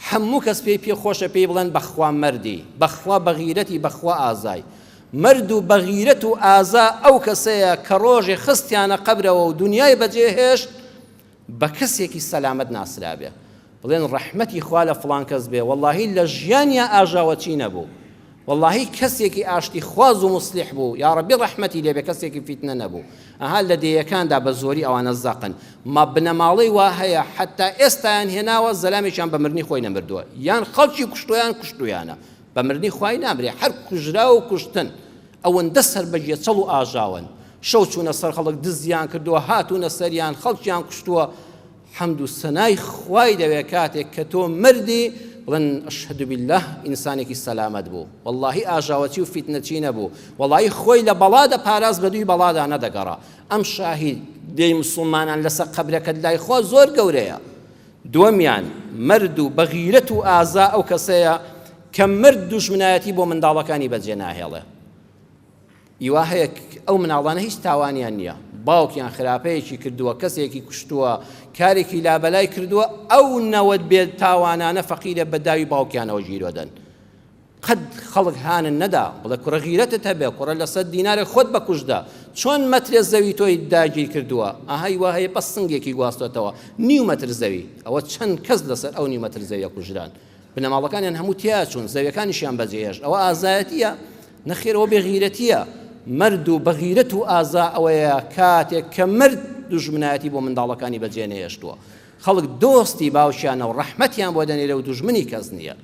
هەموو کەس پێی پێ خۆشە پێی بڵێن بەخوا مەردی، بەخوا بەغیرەتی، بەخوا ئازای. مەرد و بەغیرەت و ئازا ئەو کەسەیە کە ڕۆژێ خستیانە قەبرەوە و دونیای بەجێ هێشت بە کەسێکی سەلامەت ناسرابێ. بڵێن ڕەحمەتی خوا لە فڵان کەس بێ وەڵاهی لە ژیانیا ئاژاوەچی نەبوو. وەڵاهی کەسێکی ئاشتی خواز و موسلیح بوو یاڕەبی ڕەحمەتی لێبێ کەسێکی فیتنە نەبوو ئەها لە دێیەکاندا بە زۆری ئەوانە زەقن ما بنەماڵەی وا هەیە حەتا ئێستایان هێناوە زەلامێکیان بە مردنی خۆی نەمردووە یان خەڵکی کوشتووە یان کوشتویانە بە مردنی خوای نامرێ هەر کوژراو و کوشتن ئەوەندە سەر بە گێچەڵ و ئاژاوەن شەو چوونە سەر خەڵک دزیان کردووە هاتوونە سەریان خەڵکیان کوشتووە حەمد و سەنای خوای دەوێ کاتێک کە تۆ مردی بڵێن اشهد باللە ئینسانێکی سەلامەت بوو وەڵاهی ئاژاوەچی و فیتنەچی نەبوو وەڵاهی خۆی لە بەڵا دەپاراست بە دووی بەڵادا نەدەگەڕا ئەم شاهیدەی مسوڵمانان لەسەر قەبرەکەت لای خوا زۆر گەورەیە دووەمیان مەرد و بەغیرەت و ئازا ئەو کەسەیە کە مرد دوژمنایەتی بۆ منداڵەکانی بەجێ ناهێڵێ ی وا هەیە ئەو مناڵانە هیچ تاوانیان نییە باوکیان خراپەیەکی کردووە کەسێکی کوشتووە کارێکی لابەلای کردووە ئەو نەوەت بێ تاوانانە فەقیرە بە داوی باوکیانەوە گیرۆدەن قەت خەڵک هانن نەدا بڵێ کوڕە غیرەتت هەبێ کوڕە لەسەر دینارێک خۆت بەکوشتدا چۆن مەترێ زەوی تۆی داگیر کردووە ئەهای وا هەیە بەس سنگێکی گواستۆتەوە نیو مەتر زەوی ئەوە چەند کەس لەسەر ئەو نیو مەتر زەویە کوژران بنەماڵەکانیان هەموو تیا چوون زەویەکانیشیان بەجێهێشت ئەوە ئازایەتیە نەخێر ئەوە بێغیرەتیە مەرد و بەغیرەت و ئازا ئەوەیە کاتێک کە مرد دوژمنایەتی بۆ منداڵەکانی بەجێ نەهێشتووە خەڵک دۆستی باوکیانە و ڕەحمەتیان بۆ دەنێرێ و دوژمنی کەس نییە.